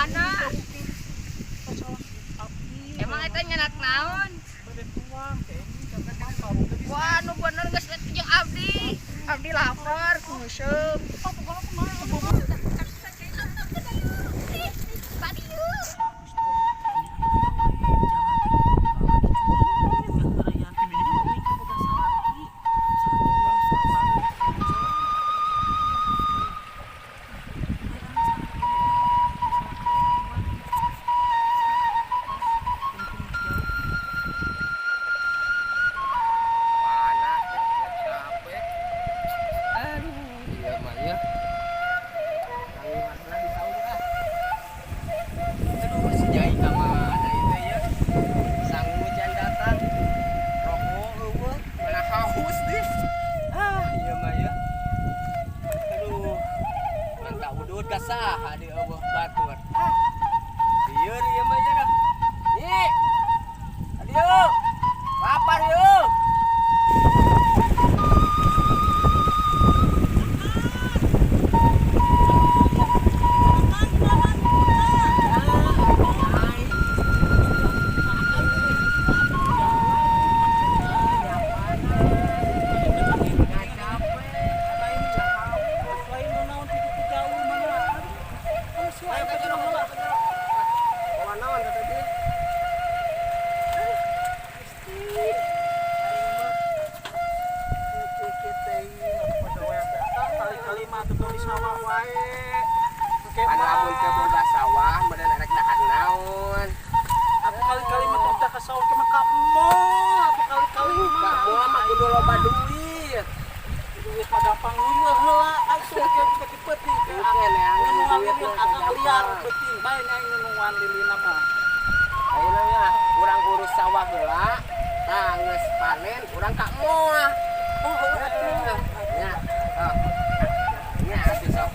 Mana? Emang eta nyenak naon? Wah, nu bener geus jeung abdi. Abdi lapar, ngeuseum. Panas ya, capek. Aduh, iya mah ya. Nangis di saung ah. Aduh, si Jai ka mana itu ya? Sang hujan datang. Rokok euweuh, mana haus deh. Ah, iya mah ya. Aduh. Mantap udud ka saha di euweuh batur. Ah. Lieur ieu mah ya dah. Nyi. Aduh. Lapar yeuh. Kali-kali mah tuh di sawah wae. Pan lamun teu boga sawah meureun arek dahar naon. Aku kali-kali mah tong ka sawah ke mah ka mall, aku kali-kali Ka mah. moal mah kudu loba duit. Duit mah gampang luyuh heula, atuh ge kita peuting. Oke, neangan Ngenuan duit lilin mah akang liar gampang. peuting, bae aing ngenuan lilina mah. Ayeuna ya urang urus sawah heula, tah geus panen urang ka moal. Oh, heuh atuh. Nya. Ah. Nya atuh sok.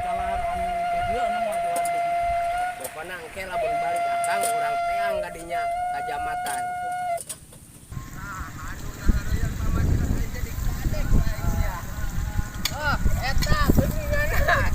Jalan anu dieu anu mah jalan di dieu. Pokona engke lamun balik akang urang teang ka dinya ka jamatan. Nah, aduh nah hoyong pamajikan aing jadi kadek ku aing sia. Oh, eta geuninganna.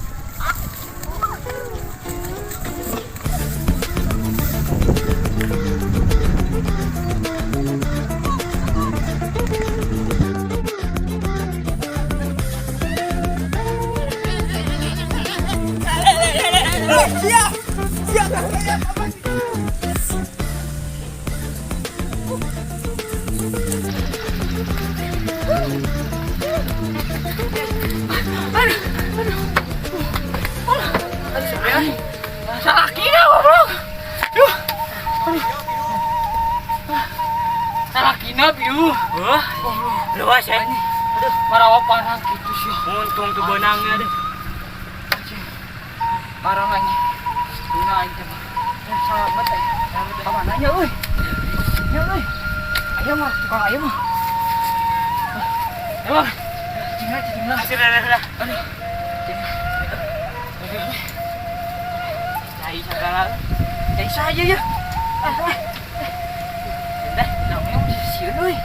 Salakina goblok. Duh. Salakina biu. Wah, luas ya. Aduh, marawa parah gitu sih. Untung tuh benangnya deh. Parah anjing. Guna aing teh mah. Eh, selamat eh. Ka mana nya euy? Nya euy. Ayam mah, tukang ayam mah. Ayo mah. Cing lah, cing lah. Sudah, sudah, sudah. Aduh. Cing. Aduh. Cai segala. Cai saja ya. Ah, ah. Dah, namanya masih sieun euy.